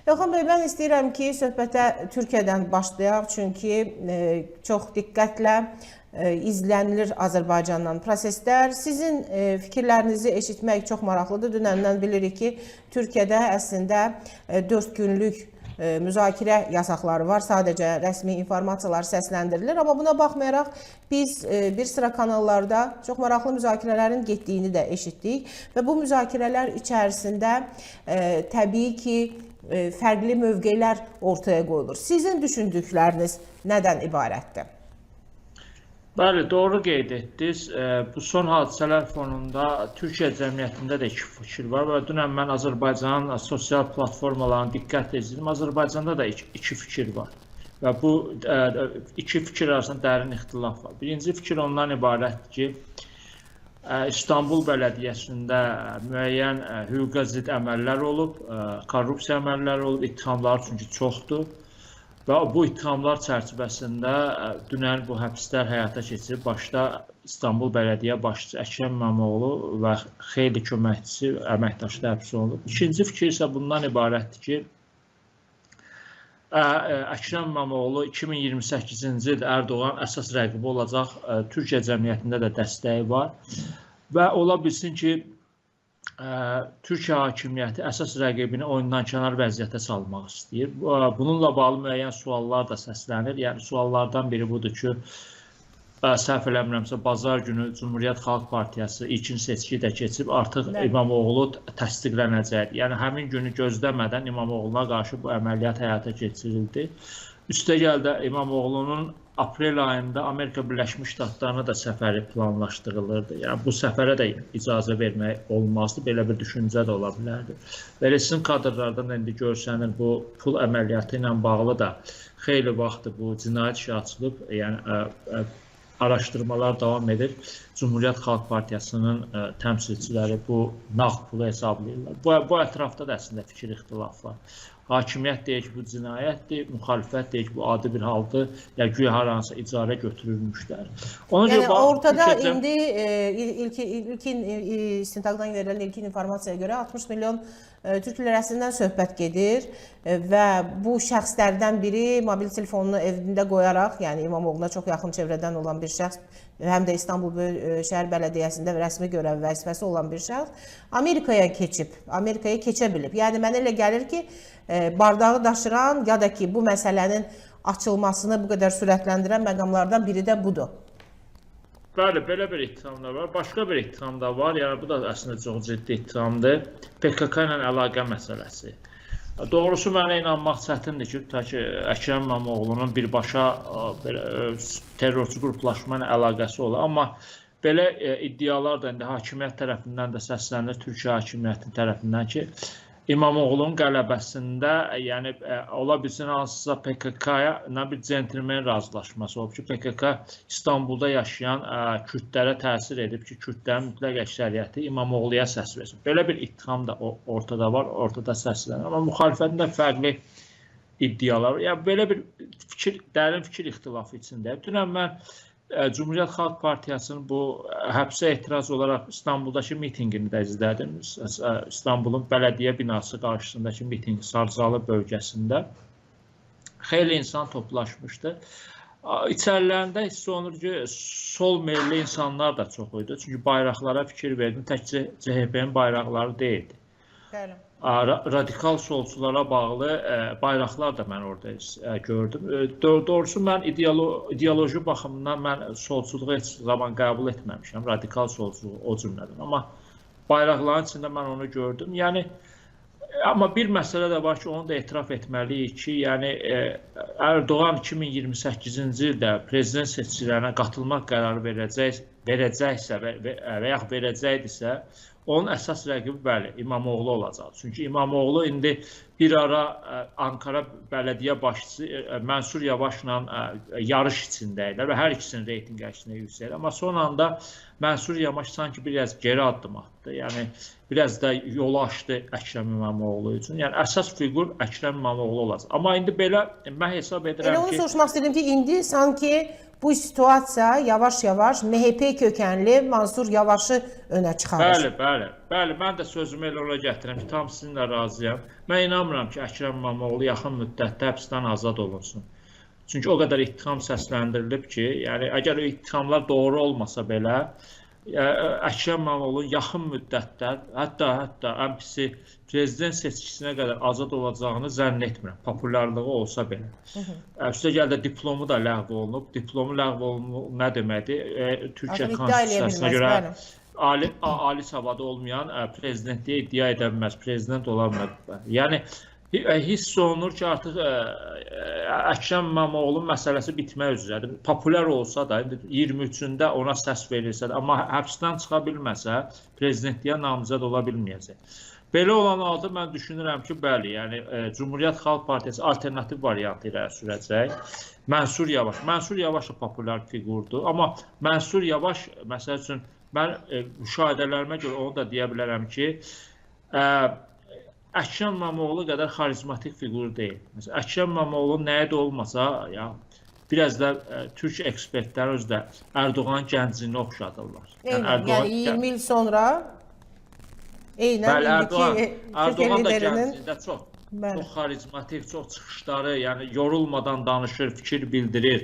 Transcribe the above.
Elxan bəy, mən istəyirəm ki, söhbətə Türkiyədən başlayaq, çünki çox diqqətlə izlənilir Azərbaycandan proseslər. Sizin fikirlərinizi eşitmək çox maraqlıdır. Dünəndən bilirik ki, Türkiyədə əslində 4 günlük müzakirə yasaqları var. Sadəcə rəsmi informasiyalar səsləndirilir. Amma buna baxmayaraq biz bir sıra kanallarda çox maraqlı müzakirələrin getdiyini də eşitdik və bu müzakirələr içərisində təbii ki, fərqli mövqelər ortaya qoyulur. Sizin düşündükləriniz nədən ibarətdir? Bəli, doğru qeyd etdiniz. Bu son hadisələr fonunda Türkiyə cəmiyyətində də iki fikir var və dünən mən Azərbaycanın sosial platformalarını diqqətlə izlədim. Azərbaycanda da iki fikir var və bu iki fikir arasında dərin ixtilaf var. Birinci fikir ondan ibarətdir ki, İstanbul Bələdiyyəsində müəyyən hüquqa zidd əməllər olub, korrupsiya əməlləri olub, ittihamlar çünki çoxdur. Və bu ittihamlar çərçivəsində dünən bu həbslər həyata keçirilib. Başda İstanbul Bələdiyyə başçısı Əkrəm İmamoğlu və xeyli köməkçisi, əməkdaşı da həbs olunub. İkinci fikir isə bundan ibarətdir ki, Əkrəm İmamoğlu 2028-ci ildə Ərdoğan əsas rəqibi olacaq. Türkiyə cəmiyyətində də dəstəyi var və ola bilsin ki, Türkiyə hakimiyyəti əsas rəqibini oyundan kənar vəziyyətə salmaq istəyir. Bununla bağlı müəyyən suallar da səslənir. Yəni suallardan biri budur ki, səhv eləmirəmsə, bazar günü Cumhuriyyət Xalq Partiyası ilkin seçki də keçib, artıq İmamoğlu təsdiqlənəcəkdir. Yəni həmin günü gözləmədən İmamoğluna qarşı bu əməliyyat həyata keçirildi. Üstəgəl də İmamoğlunun aprel ayında Amerika Birləşmiş Ştatlarına da səfəri planlaşdırılırdı. Yəni bu səfərə də icazə vermək olmazdı. Belə bir düşüncə də ola bilərdi. Belə sizin kadrlardan da indi görsənir, bu pul əməliyyatı ilə bağlı da xeyli vaxtdır bu cinayət işi açılıb. Yəni araşdırmalar davam edir. Cumhuriyyət Xalq Partiyasının təmsilçiləri bu nağd pulu hesablayırlar. Bu ətrafda da əslində fikir ixtilafı var. Hakimiyyət deyir ki, bu cinayətdir, müxalifət deyir ki, bu adi bir haldır, ya güya haransa icarə götürülmüşlər. Ona yəni görə, ortada indi ilkin istintaqdan verilən ilkin informasiyaya görə 60 milyon Türk lirəsindən söhbət gedir və bu şəxslərdən biri mobil telefonunu evində qoyaraq, yəni İmamoğluna çox yaxın çevrədən olan bir şəxs, həm də İstanbul Şəhər Bələdiyyəsində rəsmi görəv vəzifəsi olan bir şəxs Amerikaya keçib, Amerikaya keçə bilib. Yəni mənə elə gəlir ki, bardağı daşıran ya da ki, bu məsələnin açılmasını bu qədər sürətləndirən məqamlardan biri də budur. Bəli, belə bir ittiham da var. Başqa bir ittiham da var. Yəni bu da əslində çox ciddi ittihamdır. PKK ilə əlaqə məsələsi. Doğrusu mənə inanmaq çətindir ki, tutaq ki, Əkrəm İmamoğlunun birbaşa belə terrorçu qruplaşma ilə əlaqəsi olur. Amma belə iddialar da indi hakimiyyət tərəfindən də səslənir, Türkiyə hakimiyyəti tərəfindən ki, İmamoğlunun qələbəsində, yəni ola bilsin hansısa PKK-ya bir centlmen razılaşması olub ki, PKK İstanbulda yaşayan Kürdlərə təsir edib ki, Kürdlərin mütləq əksəriyyəti İmamoğluya səs versin. Belə bir ittiham da ortada var, ortada səslənir. Amma müxalifətin də fərqli iddialar var. Yəni belə bir fikir, dərin fikir ixtilafı içində. Dünən mən Cumhuriyyət Xalq Partiyasının bu həbsə etiraz olaraq İstanbuldakı mitinqini də izlədim. İstanbulun bələdiyyə binası qarşısındakı mitinq Sarıcalı bölgəsində xeyli insan toplaşmışdı. İçərilərində hiss olunur ki, sol meyilli insanlar da çox idi. Çünki bayraqlara fikir verdim, təkcə CHP-nin bayraqları deyildi. Bəli. Radikal solçulara bağlı bayraqlar da mən orada gördüm. Doğrusu mən ideoloji baxımından mən solçuluğu heç zaman qəbul etməmişəm, radikal solçuluğu o cümlədən. Amma bayraqların içində mən onu gördüm. Yəni amma bir məsələ də var ki, onu da etiraf etməliyik ki, yəni Ərdoğan 2028-ci ildə prezident seçkilərinə qatılmaq qərarı verəcəksə və yaxud verəcəkdirsə, onun əsas rəqibi bəli, İmamoğlu olacaq. Çünki İmamoğlu indi bir ara Ankara bələdiyyə başçısı Mənsur Yavaşla yarış içindəyilər və hər ikisinin reytinqi əksinə yüksəlir. Amma son anda Mənsur Yavaş sanki biraz geri addım atdı. Yəni biraz da yolu açdı Əkrəm İmamoğlu üçün. Yəni əsas fiqur Əkrəm İmamoğlu olacaq. Amma indi belə mən hesab edirəm ki... Elə onu soruşmaq istəyirəm ki, indi sanki Bu situasiya yavaş-yavaş MHP kökənli Mansur Yavaşı önə çıxarır. Bəli, bəli. Bəli, mən də sözümü elə ora gətirirəm ki, tam sizinlə razıyam. Mən inanmıram ki, Əkrəm İmamoğlu yaxın müddətdə həbsdən azad olunsun. Çünki o qədər ittiham səsləndirilib ki, yəni əgər o ittihamlar doğru olmasa belə, Əkrəm İmamoğlu yaxın müddətdə, hətta ən pisi prezident seçkisinə qədər azad olacağını zənn etmirəm, populyarlığı olsa belə. Üstəgəl də diplomu da ləğv olunub. Diplomu ləğv olunub nə deməkdir? Türkiyə konstitusiyasına görə ali savadı olmayan prezidentliyə iddia edə bilməz, prezident ola bilməz. Yəni hiss olunur ki, artıq Əkrəm İmamoğlu'nun məsələsi bitmək üzrədir. Populyar olsa da, indi 23-ündə ona səs verilsə də, amma həbsdən çıxa bilməsə, prezidentliyə namizəd ola bilməyəcək. Belə olan halda mən düşünürəm ki, bəli, yəni Cümhuriyyət Xalq Partiyası alternativ variantı irəli sürəcək. Mənsur Yavaş. Mənsur Yavaş da populyar fiqurdur, amma Mənsur Yavaş, məsəl üçün, mən müşahidələrimə görə onu da deyə bilərəm ki, Əkrəm İmamoğlu qədər xarizmatik fiqur deyil. Məsələn, Əkrəm İmamoğlu nəyə də olmasa, ya, biraz da türk ekspertləri özü də Ərdoğanın gəncliyini oxşadırlar. Yəni, Erdoğan, yəni 20 il sonra eynən bəli, indiki Erdoğan da gəncliyində çox xarizmatik, çox çıxışları, yəni yorulmadan danışır, fikir bildirir.